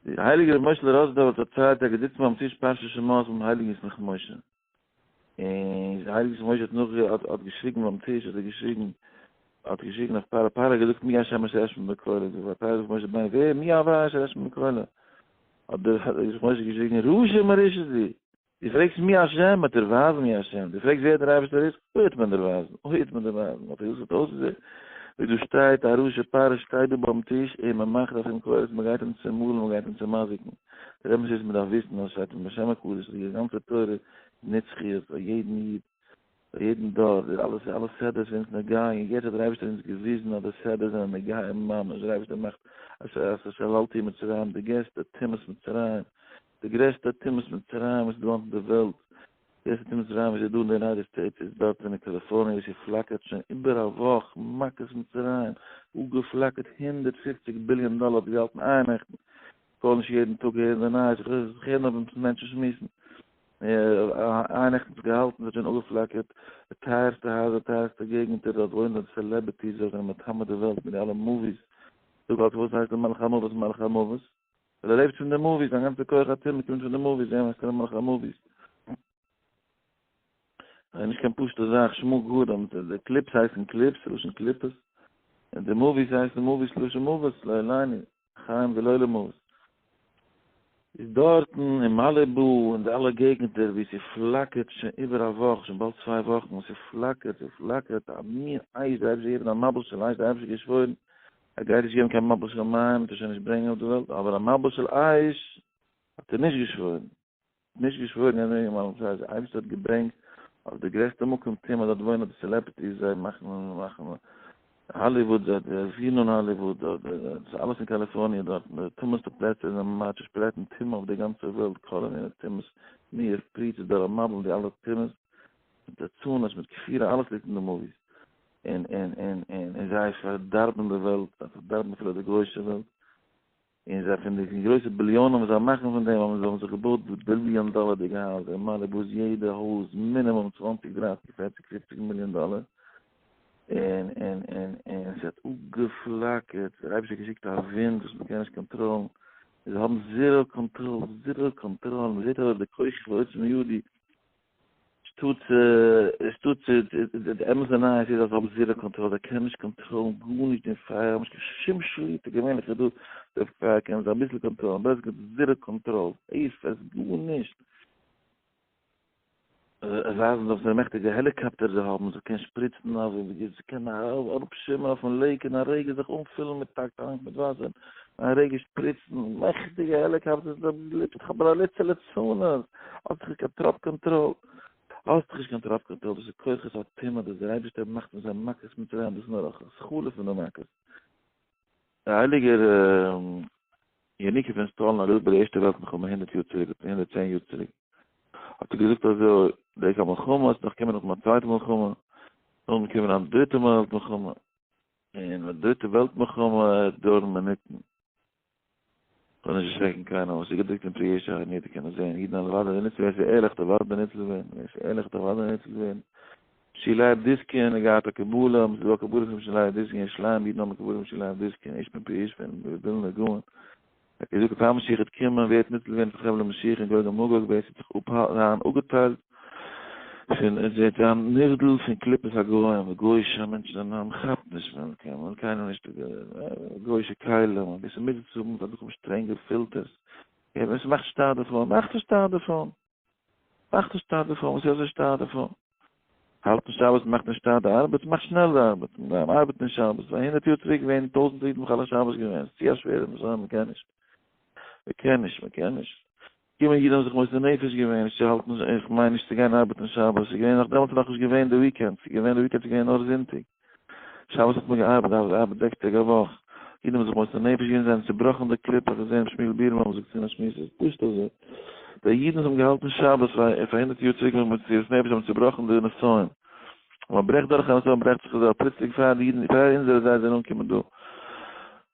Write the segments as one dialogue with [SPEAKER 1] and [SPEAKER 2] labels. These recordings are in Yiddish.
[SPEAKER 1] דער הייליגער רבי משה'לע ראזוואדאווער האט פארציילט ער האט געזיצן ביים טיש פרשת שמות ביים הייליגן ישמח משה, און דער הייליגער ישמח משה האט נאך האט האט געשריגן ביים טיש האט ער געשריגן האט געשריגן אויף פרעה, פרעה האט געזאגט מי השם אשר אשמע בקולו, זאגט פרעה זאגט משה רבינו ווער מי הוי' אשר אשמע בקולו, האט דער ישמח משה געשריגן רשע מרושע דו, דו פרעגסט מי השם, וועט דיר ווייזן מי השם, דו פרעגסט ווער דער אייבערשטער איז, אוי וועט מען דיר ווייזן, אוי וועט מען דיר ווייזן, אויף וואס האט אויסגעזען ווי דא שטייט א רשע פרעה שטייט דא ביים טיש און מען מאכט אויף אים קולות, מען גייט אים צומאלן, מען גייט אים צומזיקן, דער אמת איז מען דארף וויסן אז שטייט אין בשם הקדוש אז די גאנצע תורה איז נצחיות פאר יעדן איד, פאר יעדן דור, די אלע אלע סדרות זענען אונז נוגע, און יעצט האט דער אייבערשטער אונז געוויזן אז די סדרות זענען נוגע ממש, דער אייבערשטער מאכט אשר שללתי מצרים, די גרעסטע טומאת מצרים, די גרעסטע טומאת מצרים וואס איז דא היינט אין די וועלט, די גרעסטע טומאת מצרים וואס איז דא אין די יונייטעד סטעיטס איז דארט אין קאליפארניע ווי ס'פלאקערט שוין איבער א וואך מכות מצרים, אפגעפלאקערט 150 ביליאן דאלער האט געהאלטן אייערנעכטן, כ'וועל נישט יעדן טאג הערן די נייעס, איך הער נאר ווען מענטשן שמועסן, אייערנעכטן האט געהאלטן ס'האט שוין אפגעפלאקערט די טייערסטע הייזער טייערסטע געגנטער דארט וואוינען די celebrities וועלכע זענען מטמא די וועלט מיט די אלע movies, זאג אלץ וואס הייסט די מלאך המוות מלאך המוות? ווייל ער לעבט פון די movies, זיין גאנצע כח הטומאה קומט פון די movies, זיי הייסט ער מלאך המוות. ס'איז נישט קיין פשוטע זאך, שמו גאר, די clips הייסן clips, לשון קליפות, און די movies הייסן movies, לשון מוות, לא עלינו, חיים ולא למוות. איז דארטן אין מאליבו און די אלע געגנטער ווי ס'פלאקערט שוין איבער א וואך, שוין באלד צוויי וואכן, ס'פלאקערט, ס'פלאקערט, א מין אש, די אייבערשטער געגעבן א מבול של אש, די אייבערשטער געשוואוירן, ער גייט נישט געבן קיין מבול של מים, וועט ער שוין נישט ברענגען אויף די וועלט, אבער א מבול של אש האט ער נישט געשוואוירן, נישט געשוואוירן קיין ברענגען מבול של אש, דער אייבערשטער האט געברענגט אויף די גרעסטע מקום טומאה דארט וואוינען די celebrities, זיי מאכן מאכן האליוואד, זיי פירן אן האליוואד, דאס איז אלעס אין קאליפארניע דארט, די טמא'סטע פלעצער זענען ממש שפרייטן טומאה אויף די גאנצע וועלט, כל מיני טומאות, ניאוף, פריצות, דור המבול, די אלע טומאות, מיט ליצנות, מיט כפירה, אלעס ליגט אין די movies. און און און און און זיי פארדארבן די וועלט, זיי פארדארבן אפילו די גוי'אישע וועלט, און זיי פון די גרויסע ביליאנען וואס זיי מאכן פון דעם האבן זיי האבן זיך געבויט די ביליאן דאלערדיגע הייזער אין מאליבו איז יעדע הויז מינימום 20 30 40 50 מיליאן דאלער, און און און און ס'האט אפגעפלאקערט, דער אייבערשטער האט געשיקט א ווינט וואס מ'קען נישט קאנטראלן, זיי האבן zero control, zero control, מ'זעט אבער די כוחי ועוצם ידי. שטאט שטאט די אמת'ע נייעס איז אז זיי האבן zero control, זיי קענען נישט קאנטראלן גארנישט דעם פייער, האבן נישט קיין שום שליטה, געווענליך איז דא די פייער קענען זיי אביסל קאנטראלן, אבער עס איז zero control, אפס, גארנישט. ווייזן אויף די מעכטיגע העליקאפטער זיי האבן, זיי קענען שפריצן אויף, זיי קענען אראפשווימען אויפן lake אין א רגע זיך אנפילן מיט א טאנק מיט וואסער, אין א רגע שפריצן, מעכטיגע העליקאפטערס, ליצע ליצנות, האסט דאך נישט קיין טראפ קאנטראל, האסט דאך נישט קיין טראפ קאנטראל, דאס איז כוחות הטומאה, דאס דער אייבערשטער מאכט מיט זיי מכות מצרים, דאס איז נאר א התחלה פון די מכות. דער הייליגער ינוקא פון סטאלין האט געזאגט ביי די ערשטע וועלט מלחמה 100 יאר צוריק, 110 יאר צוריק, האט ער געזאגט אזוי, דאס איז א מלחמה, עס וועט נאך קומען נאך א צווייטע מלחמה, נאכדעם קומען א דריטע וועלט מלחמה, און די דריטע וועלט מלחמה וועט דויערן מינוטן. כ'וועל נישט דערשרעקן קיינעם, אבער ס'איז געדרוקט אין פרי ישעי' און יעדער קען עס זען, אידן אוודאי ניצול ווער ס'איז ערליך דער ווארט ניצול ווערן, ווער ס'איז ערליך דער ווארט ניצול ווערן. ר' לייב דיסקין האט געהאט א קבלה, ס'איז דא א קבלה פון ר' לייב דיסקין אין ירושלים, אידן האבן א קבלה פון ר' לייב דיסקין, איש מפי איש פון ווילנא גאון, ער האט געזאגט פאר משיח וועט קומען, ווער וועט ניצול ווערן פון חבלי משיח און גוג ומגוג, ווער ס'וועט זיך אפהאלטן, אפגעטיילט פון, עס וועט זיין נבדל פון קליפת הגוים, די גוי'אישע מענטשן זענען, מען כאפט נישט, מען קען, מען קיינעם נישט, גוי'אישע כלים, ווער ס'מוז עס האבן דארף האבן שטרענגע filters, ווער ס'מאכט שטארק דערפון, מאכט עס שטארק דערפון, מאכט עס שטארק דערפון, וואס איז אזוי שטארק דערפון? האלטן שבת מאכט נישט שטארק די ארבעט, מאכט שנעל די ארבעט, מען ארבעט נישט שבת, פאר 100 יאר צוריק געווען טויזנטער אידן מחלל שבת געווען, ס'איז צו א שווערע נסיון, מען קען נישט, מען קען נישט, מען קען נישט. קומען אידן האבן זיך מוסר נפש געווען נישט צו האלטן, איך מיין נישט צו גיין ארבעטן שבת, ס'איז געווען נאך דעמאלטס איז נאכנישט געווען די weekend, ס'איז געווען די weekend איז געווען נאר זונטאג, שבת האט מען געארבעט, דארף ארבעט זעקס טעג א וואך, אידן האבן זיך מוסר נפש געווען, זיי האבן צובראכן די קליפה, איך זעה שמואל בירנבוים זאגט אין א שמועס, ס'איז פשוט אזוי, די אידן וואס האבן געהאלטן שבת פאר 100 יאר צוריק מיט מסירות נפש האבן צובראכן די נסיון. מען ברעכט דורך א נסיון ברעכט זיך אזוי פלוצלינג פאר די אידן פאר אונזערע זיי זענען אנגעקומען דא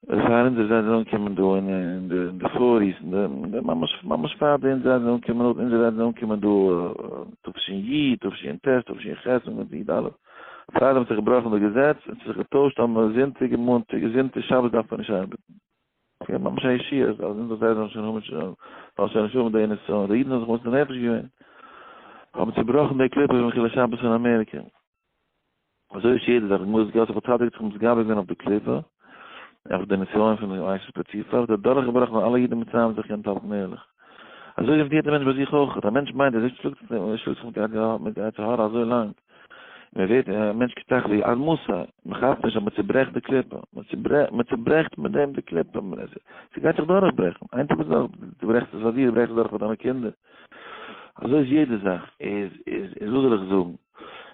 [SPEAKER 1] פאר אונזערע זיי זענען אנגעקומען דא אין די אין די forties אין די ממש ממש פאר די אונזערע זיי זענען אנגעקומען אונזערע זיי זענען אנגעקומען דא תשי תשט תשח און די אלע פאר דעם האט זיך געבראכן די געזעץ און ס'האט זיך געטוישט אז זונטאג און מאנטאג זונטאג שבת דארף מען נישט ארבעטן. ס'געווען ממש א ישועה אז אונזער זיידע זאל שוין האבן זאל שוין נישט האבן די נסיון, די אידן האבן זיך מוסר נפש געווען, האבן צובראכן די קליפה פון חילול שבת פון אמעריקע. אזוי איז יעדע זאך, גמרות יוסף הצדיק האט זיך מתגבר געווען אויף די קליפה, אויף די נסיון פון די אשת פוטיפר, האט ער דורכגעבראכן אלע אידן אין מצרים זיך געקענט האלטן ערליך. אזוי איז מיט יעדע מענטש ביי זיך אויך, א מענטש מיינט אז ער שלאגט זיך מיט די יצר הרע אזוי לאנג, מען ווערט א מענטש כתחלי עד מתי, מען כאפט נישט אז מען צוברעכט די קליפה, מען צוברעכט מיט דעם די קליפה, ס'גייט זיך דורכברעכן, איין טאג איז דורך, דו ברעכסט עס פאר דיר, דו ברעכסט עס דורך פאר דיינע קינדער, אזוי איז יעדע זאך, איז איז איז וואס זאל איך זאגן,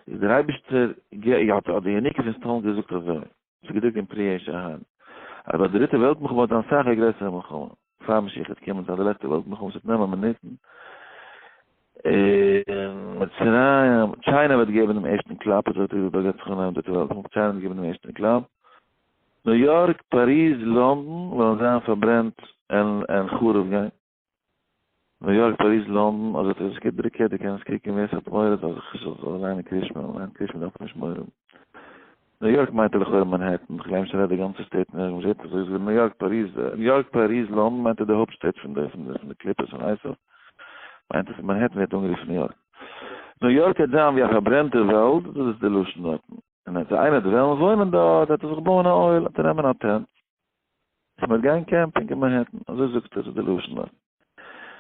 [SPEAKER 1] איז דער אייבערשטער האט האט די יניקה פון סטאלין געזאגט אזוי, ס'איז געדרוקט אין פרי עץ אהרן, אז ביי די דריטע וועלט מלחמה וועט זיין סאך א גרעסערע מלחמה, פאר משיח וועט קומען, זיין די לעצטע וועלט מלחמה, ס'וועט נעמען מינוטן, און מצרים, China וועט געבן דעם ערשטן קלאפ, אזוי האט ער געזאגט ביי גאט'ס חנם דריטע וועלט מלחמה, China וועט געבן דעם ערשטן קלאפ, ניו יארק, פאריז, לאנדאן וועלן זיין פארברענט און חרוב גיין. ניו יארק, פאריז, לאנדאן, אזוי האט ער עס געדרוקט, דו קענסט קוקן ווער ס'האט מורא זאל זיך זאל ליינען קרישמע, ליינען קרישמע דארף מען נישט מורא האבן. ניו יארק מיינט ער לכאורה מאנהעטן, כ'גלייב נישט ער רעדט די גאנצע state ניו יארק, מ'זעט אזוי איז ניו יארק, פאריז, ניו יארק, פאריז, לאנדאן מיינט ער די הויפט שטעט פון די פון די פון די קליפות פון עשיו, מיינט עס מאנהעטן ווערט אנגערופן ניו יארק. ניו יארק וועט זיין ווי א פארברענטע וואלד, דאס איז די לשון דארטן, און אז איינער וועט וועלן וואוינען דארט וועט ער זיך בויען א אוהל, וועט ער נעמען א tent. איך וועל גיין camping אין מאנהעטן, אזוי זאגט ער, די לשון דארט.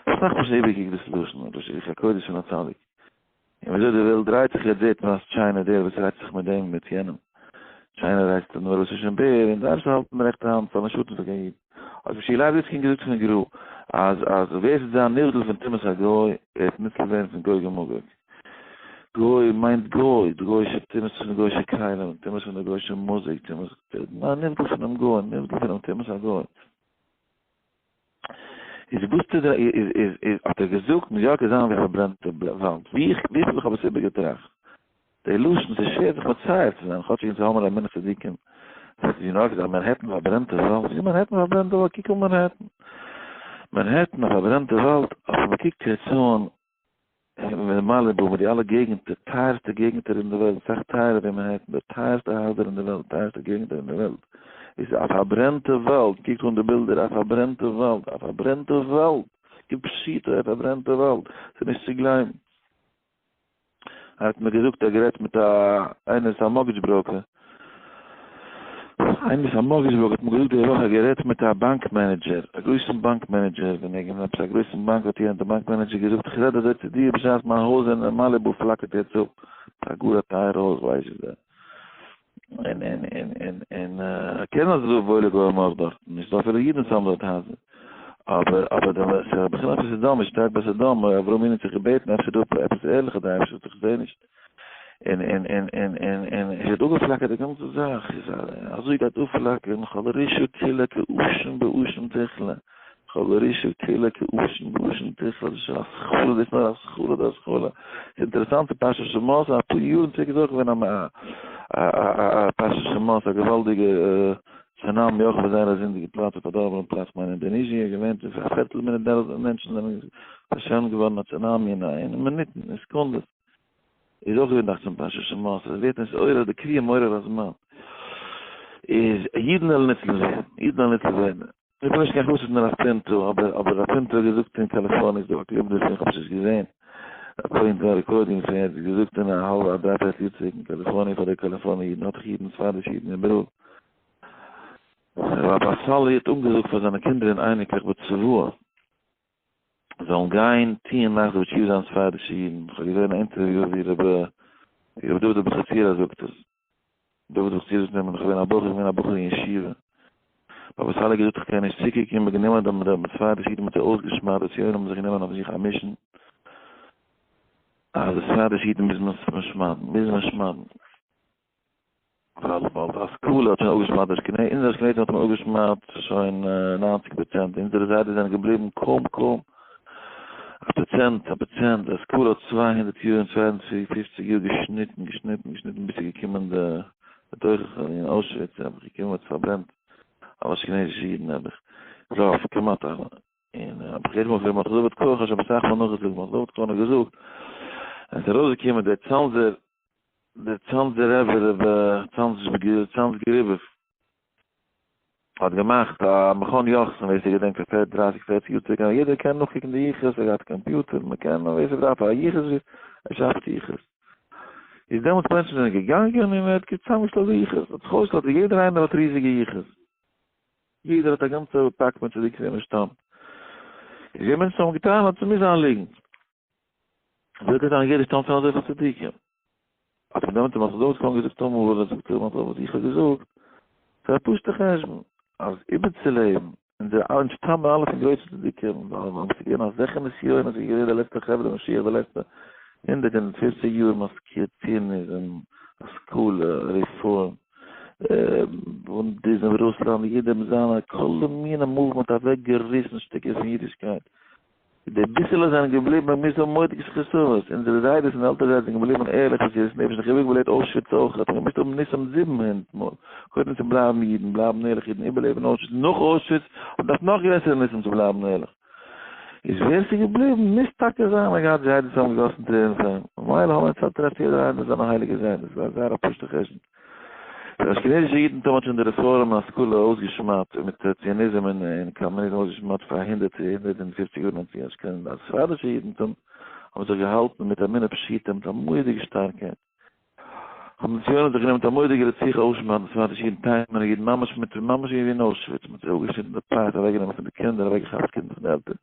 [SPEAKER 1] אסאך מאל שוין איבערגעקוקט דאס לשון, דאס איז הקודש פון א צדיק. און וויאזוי די וועלט דרייט זיך יעצט זעט מען אז China דער וואס רייצט זיך מיט דעם און מיט יענעם. China רייצט דעם רוסישן בער און דארף זיך האלטן די רעכטע האנט פארן שטן פאר קיין איד. האט רבי ישעי' לייב ליצקינד געזאגט פון גרא אז אז ווער ס'וועט זיין נבדל פון טומאת הגוי וועט ניצל ווערן פון גוג ומגוג. גוי מיינט גוי, די גוי'שע טומאות פון די גוי'שע כלים, טומאות פון די גוי'שע מוזיק, טומאות, ניין נבדל פונעם גוי, נבדל פונעם טומאת הגוי. איז וואס טוט דער, איז איז איז האט ער געזאגט ניו יארק איז זיין ווי א פארברענטע וואלד, ווי איך וויפיל איך האב עס איבערגעטראכט, די לשון ס'איז שווער זיך מצייר צו זיין, כאטשיג אונז האמיר אמונת צדיקים, אז ניו יארק איז א מאנהעטן פארברענטע וואלד, ווי מאנהעטן פארברענטע וואלד, קוק אן מאנהעטן, מאנהעטן א פארברענטע וואלד, אבער מ'קוקט יעצט אן און מאליבו מיט די אלע געגנטער, טייערסטע געגנטער אין די וועלט, סאך טייערער ווי מאנהעטן, די טייערסטע הייזער אין די וועלט, טייערסטע געגנטער אין די וועלט, איז א פארברענטע וואלד, קוקט אן די בילדער, א פארברענטע וואלד, א פארברענטע וואלד, כפשוטו א פארברענטע וואלד, ס'איז נישט צו גלייבן. ער האט מיר געזאגט ער האט גערעדט מיט א איינער איז א mortgage broker, איינער איז א mortgage broker האט מיר געזאגט די וואך ער האט גערעדט מיט א באנק manager, א גרויסן באנק manager, ווען ער געווען עפעס א גרויסן באנק האט איהם די באנק manager געזאגט איך רעד אזוי צו דיר בשעת מיין הויז אין מאליבו פלאקערט יעצט אפ, א גאר א טייערע הויז ווייס איך דער. און און און און און קען אז ס'דא וואוילע גוים אויך דארטן, נישט דא אפילו אידן וואס האבן דארט הייזער, אבער אבער די ס'איז א בחינה פון סדום, מ'שטייט ביי סדום, אברהם אבינו האט זיך געבעטן אפשר דא עפעס ערליכע די אייבערשטער זאגט איך זעה נישט, און און און און און און עס האט אפגעפלאקערט די גאנצע זאך, איז אזוי גייט אפפלאקערן, כל הרשעה כולה כעשן בעשן תכלה. חברישע קהילה כעשן בעשן תכלה, דאס איז שוין א סחורה, דאס איז נאר א סחורה די סחורה. ס'איז אינטערעסאנט די פרשת שמות, אפאר יארן צוריק איז אויך געווען א א פרשת שמות, א געוואלדיגע צונאמי אויך אויף זייער א זינדיגע פלאץ, א פארדארבענע פלאץ, כ'מיין אינדאנעזיע, געווען א פערטל מיליאן מענטשן זענען פארשוועמט געווארן א צונאמי אין מינוטן, אין סעקונדעס. איז אויך געווען דאכט זיך פרשת שמות, עס ווערט נתעורר די קריאה מעורר הזמן. איז אידן וועלן ניצל ווערן, אידן וועלן ניצל ווערן. איך בין נישט קיין חסיד פון הרב פינטו, אבער אבער הרב פינטו האט געזאגט אין קאליפארניע איז דא א clip דערפון, איך האב עס נישט געזען, א פוינט א recording פון ער האט געזאגט אין א האלב א דרייפערטל יאר צוריק אין קאליפארניע פאר די קאליפארניע אידן, האט דאך אידן ספרדישע אידן איבעראל. רב אסאלי האט אנגעזאגט פאר זיינע קינדער און אייניקלעך בצוואה זאלן גיין טוען מחזיר בתשובה זיין ספרדישע אידן, איך האב געזען א אינטערוויו ווי רבי דוד אבוחצירא זאגט עס. דוד אבוחצירא זאגט ווען איך בין געווען א בחור, איך בין געווען א בחור אין ישיבה. באבא סאלי האט געזאגט איך קען נישט צוקוקן, מ'האט גענומען דעם דעם ספרדישע אידן מ'האט זיי אויסגעשמד'ט, די ציונים האבן זיך גענומען אויף זיך א mission אז די ספרדישע אידן מוז מען שמד'ן, מוז מען שמד'ן. ווייל ווייל די השכלה האט שוין אפגעשמד'ט די אשכנזים, אונזערע אשכנזים האט מען אפגעשמד'ט שוין 90%, אונזערע זיידעס זענען געבליבן קוים קוים א פראצענט, א פראצענט, די השכלה האט 200 יאר און 250 יאר געשניטן, געשניטן, געשניטן ביז ס'איז געקומען די תוכחה אין אוישוויץ, האב איך געקומען האט פארברענט אלע אשכנזישע אידן נעבעך, רוב, כמעט אלע, און האב איך געהערט פון ר' מרדכי דוד כהן, כ'האב שוין אסאך מאל נאכגעזאגט, מרדכי דוד כהן האט געזאגט, ווען ס'איז ארויסגעקומען דער צאנזער, דער צאנזער רבי, רבי צאנז גריבוב. האט געמאכט א מכון יוחסין ווער ס'געדענקט פאר דרייסיג פערציג יאר צוריק אז יעדער קען נאכקוקן די יחוס ער געהאט קאמפיוטער מ'קען ווער ס'דארף א יחוס ער שאפט יחוס איז דעמאלטס מענטשן זענען געגאנגען און ער האט צוזאמגעשטעלט די יחוס האט זיך אויסגעשטעלט אז יעדער איינער האט ריזיגע יחוס יעדער האט א גאנצע פאק מיט צדיקים ווי מ'שטאמט איז ווי מענטשן האבן געטענה'ט ס'מוז זיין ליגנט ווי קען זיין יעדער שטאמט פון אזויפיל צדיקים? האט מען דעמאלט אים אזוי אויסגעפאלן געזאגט אמאל, און זאגט ער וואס איך האב געזאגט, ס'איז א פשוט'ע חשבון, אז איבערצולעבן, אונז אונז שטאמען אלע פון גרויסע צדיקים, ווייל ס'איז געווען אזעלכע נסיונות, ס'איז געווען די לעצטע חבלי משיח די לעצטע 150 יאר מזכיר ציוניזם, השכלה, רעפארם, בונדיזם, רוסלאנד, יעדער מיט זיינע כל מיני movement אוועק געריסן שטיקער פון אידישקייט. די ביסעלע זענען געבליבן און מיר זאלן מורא'דיגע זכות אבות, אונזערע זיידעס און עלטער זיידעס זענען געבליבן ערליך מסירות נפש נאך איבערגעבלעבט אוישוויץ אויך, האט מען געמוזט האבן ניסים 700 מאל, קודם צו בלייבן אידן, בלייבן ערליך אידן, איבערלעבן אוישוויץ, נאך אוישוויץ האט מען געדארפט נאך גרעסערע ניסים צו בלייבן ערליך, איז ווער ס'איז געבליבן מוז טאקע זיין אז געהאט זיידעס האבן געגאסן טרערן פאר אים, ממילא האבן אונז טרעפט יעדער איינער זיינע הייליגע זיידעס, זייער זייער א פשוט'ע חשבון. די אשכנזישע אידנטום האט שוין די רעפארם און השכלה אויסגעשמדט און מיט ציוניזם און קאמוניזם אויסגעשמדט פאר הונדערט צו 150 יאר און צו אשכנז די ספרדישע אידנטום האבן זיך געהאלטן מיט אמונה פשוטה מיט א מורא'דיגע שטארקייט האבן די ציונים זיך גענומען מיט א מורא'דיגע רציחה אויסשמדן ספרדישע אידן תימנ'ע אידן ממש מיט ממש ווי אין אוישוויץ מ'האט זיי אפגעשניטן די פאות אוועקגענומען פון די קינדער אוועקגעכאפט קינדער פון די עלטערן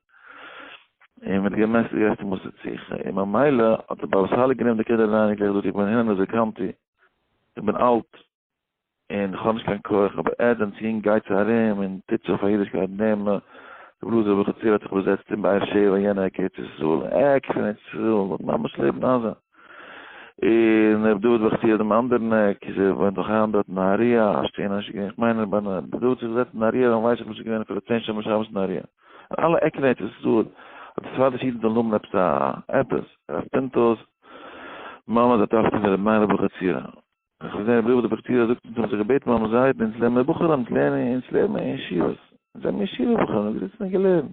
[SPEAKER 1] און מיט געמעסט די גרעסטע מאס רציחה און ממילא האט די באבא סאלי גענומען די קינדער און אייניקלעך זאגט איך בין הינען אזוי קאנטי איך בין אלט און איך האב נישט קיין כח, אבער עד און צו גייטס ארום און טוטס אויף פאר אידישקייט נעם רבי אלעזר אבוחצירא האט זיך באזעצט אין באר שבע יענע עק ארץ ישראל, עק פון ארץ ישראל, דארט ממש לעבן עזה, און רבי דוד אבוחצירא דעם אנדערן עק, איז ער וואוינט נאך היינט דארט אין נהריה, א שטיין נישט געווען, איך מיין ווען רבי דוד האט זיך באזעצט אין נהריה דאן ווייס איך נישט איז געווען אפילו צען שומר שבת אין נהריה, אין אלע עקן ארץ ישראל, אז די ספרדישע אידן זאלן האבן עפעס א עפעס, הרב פינטו'ס מאמע איז א טאכטער פון רבי מאיר אבוחצירא. איך האב געזען רבי דוד אבוחצירא זאגט אונז האבן זיך געבעטן ביים זיידן אונז לערנען מיר בחורים אונז לערנען אונז לערנען אין ישיבות אונז זענען ישיבה בחורים אונז זיצן און געלערנט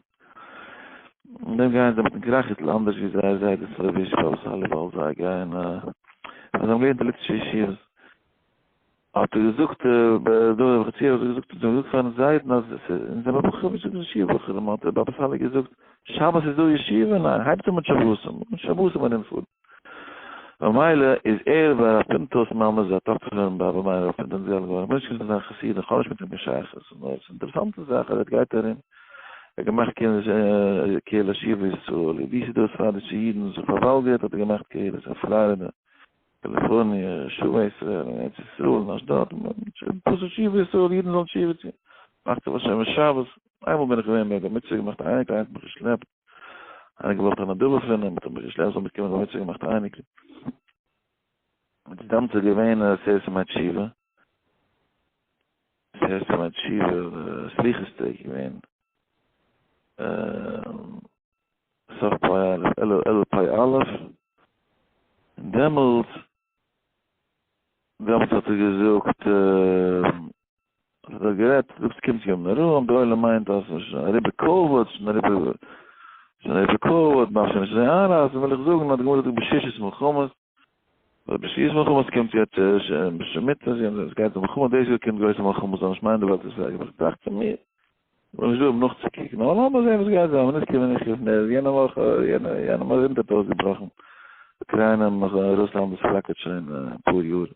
[SPEAKER 1] און דעם גייען זיי מיטן קראכיטל אנדערש ווי זייער זיידעס רבי איש באבא סאלי ווייל זיי גייען זיי האבן געלערנט אין ליטווישע ישיבות האט ער געזאגט רבי דוד אבוחצירא האט געזאגט אונז האבן געזאגט פארן זיידן אז אונז זענען בחורים נישט ישיבה בחורים האט רבי באבא סאלי געזאגט שבת איז דא ישיבה ניין הייבט אן מיט שבתים מיט שבתים ארומפארן ממילא איז ער ביי הרב פינטו'ס מאמע איז א טאכטער פון באבע מאיר הרב פינטו זצ ל געווארן, כ'בין נישט געווען זיין חסיד און כ'האב נישט מיט אים קיין שייכות, נאר ס'איז אינטערעסאנטע זאך אז ער גייט ארום, ער האט געמאכט קהילת שובה ישראל, ווי ס'איז דא ספרדישע אידן וואס זיך פארוואלגערט האט ער געמאכט קהילות אין פלארידע, קאליפארניע, שובה ישראל, אין ארץ ישראל, אין אשדוד, פשוט שובה ישראל, אידן זאלן תשובה טון, מאכט זיך בשם שבת, איינמאל בין איך געווען ביי א בר מצוה געמאכט א אייניקל, איינער האט מיך געשלעפט. איינער געוואלט א נדבה פון אים, האט ער מיך געשלעפט זאל מיטקומען בר מצוה געמאכט א אייניקל. און די דאמט איז געווען עשרת ימי תשובה, עשרת ימי תשובה, סליחות טעג געווען, סוף פ' א', אלול פ' א', און דעמאלטס, דעמאלטס האט ער געזאגט, האט ער גערעדט, זאגט ס'קומט יום נורא, די עולם מיינט אז ס'איז שוין אריבער כבוד, שוין אריבער, שוין אריבער כבוד, מ'דארף שוין נישט אזוי איינרייסן, וויל איך זאגן אז די גמרא זאגט בששת מלחמות, ווייל בששת מלחמות קומט יעצט שמיטה, עס גייט די מלחמה, דאס יאר קומט גרויסע מלחמות, זאל נישט מיינען די וועלט איז פארגעבעך, טראכט צו מיר, איך בין נישט דא אויף נאכצוקוקן, אבער לאמיר זען וואס גייט זיין, ווען עס קומען איך נער, יענע וואך, יענע, יענע מאל ווינטער האט אויסגעבראכן, אוקריינע און רוסלאנד, דאס פלאקערט שוין אפאר יאר,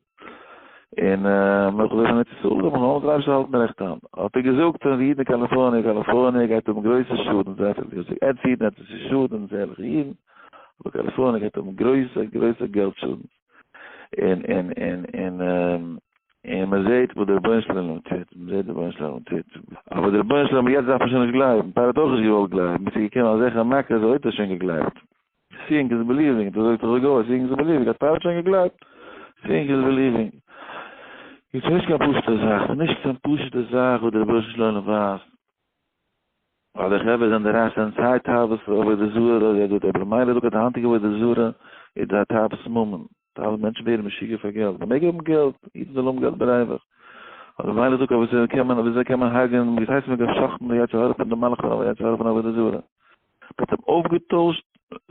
[SPEAKER 1] און מ'האט געזאגט פון ארץ ישראל, זאל מען האבן דריי האלטן די רעכטע האנט, האט ער געזאגט אז די אידן אין קאליפארניע, קאליפארניע גייט האבן גרויסע שאדן, זיי האט ער געזאגט, עטס אידן עטס איז שאדן, עטס ערליכע אידן, אבער קאליפארניע גייט האבן גרויסע גרויסע געלט שאדנס, און און און און און מען זעט וואס דער רבונו של עולם טוט, מען זעט דער רבונו של עולם טוט, אבער דער רבונו של עולם יעצט דארף מען שוין נישט גלייבן, פרעה האט אויך נישט געוואלט גלייבן, ביז ס'איז געקומען אזעלכע מכות האט ער שוין געגלייבט. Seeing is believing, דאס זאגט דאך די גוי, seeing is believing, האט פרעה שוין געגלייבט, seeing is believing. איז נישט קיין פשוטע זאך, ס'איז נישט קיין פשוטע זאך וואס דער רבונו של עולם ווייזט. ווייל די חברה זענען די רייכסטע און סיי תאוות עבודה זרה, זייער גוט, אבער ממילא זאגט אז די היינטיגע עבודה זרה איז די תאוות ממון. טייל מענטשן ווערן משוגע פאר געלט, מען מעג האבן געלט, אידן זאלן האבן געלט בריווח, אבער ממילא זאגט ער וויאזוי קען מען וויאזוי קען מען הרג'ענען, וואס הייסט מען גייט שחט'ן די יצר הרע פון די מלאך פון יצר הרע פון עבודה זרה, מען האט אים אויפגעטוישט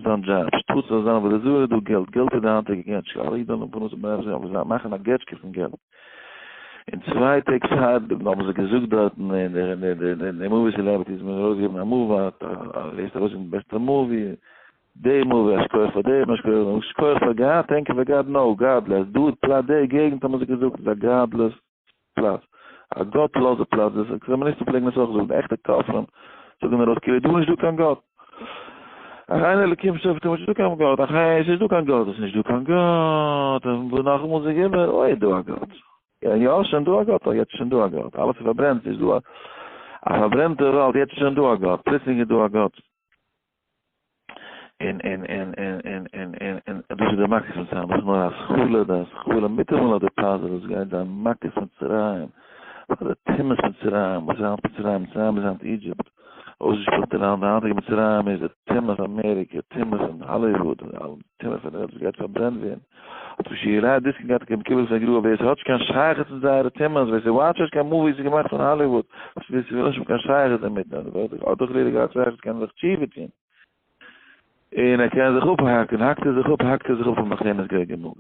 [SPEAKER 1] זיין דזשאב, שטאט זאל זיין עבודה זרה איז דא געלט, געלט איז די היינטיגע געטשקע, אלע אידן זאלן האבן פרנסה בריווח, אבער זיי מאכן א געטשקע פון געלט. און צוויי טעג פאר דעם האבן זיי געזאגט דארטן אין די אין די movie celebrities מען זאל ארויסגעבן א movie ווער איז ארויס די בעסטע movie די movie א שכוח פאר דעם א שכוח שכוח פאר God thank you פאר God no godless דא פלאץ די געגנט האבן זיי געזאגט איז א godless פלאץ א גאטלאזע פלאץ דאס קאמוניסטן פלעגן עס אויך זאגן די עכטע כופרים זאגן ארויס כאילו דא נישט דא קיין גאט. אך אין אלקים שופטים נישט דא קיין גאט, אך עס איז דא קיין גאט, עס איז נישט דא קיין גאט, און נאכאמאל זאג איבער, אוי איז דא א גאט, יא יא שוין דא א גאט, אוי יעצט איז שוין דא א גאט, אלעס איז פארברענט, ס'איז דא א פארברענטע וואלד, יעצט איז שוין דא א גאט, פלוצלינג איז דא א גאט. און און און און און און און און דאס איז די מכות מצרים, דאס איז נאר א התחלה, די התחלה מיטאמאל האט די פאזע, דאס גייט זיין מכות מצרים, פאר די טומאת מצרים, וואס איז היינט מצרים, מצרים איז היינט Egypt, אויסגעשפילט אין לאנד, די היינטיגע מצרים איז די טומאה פון אמעריקע, טומאה פון האליוואוד, טומאה פון די וועלט וואס גייט פארברענט ווערן, האט ר' ישעי' דיסקין געהאט קיין מקובל פון גרא, ווער ס'האט נישט קיין שייכות מיט זייערע טומאות, ווער ס'וואטשט נישט קיין movies געמאכט פון האליוואוד, ווער ס'וויל נישט האבן קיין שייכות דערמיט, ווער האט דאך חלילה געהאט שייכות קען זיך תשובה טון, און ער קען זיך אפהאקן, האקט ער זיך אפ, האקט ער זיך אפ פון מלחמת גוג ומגוג.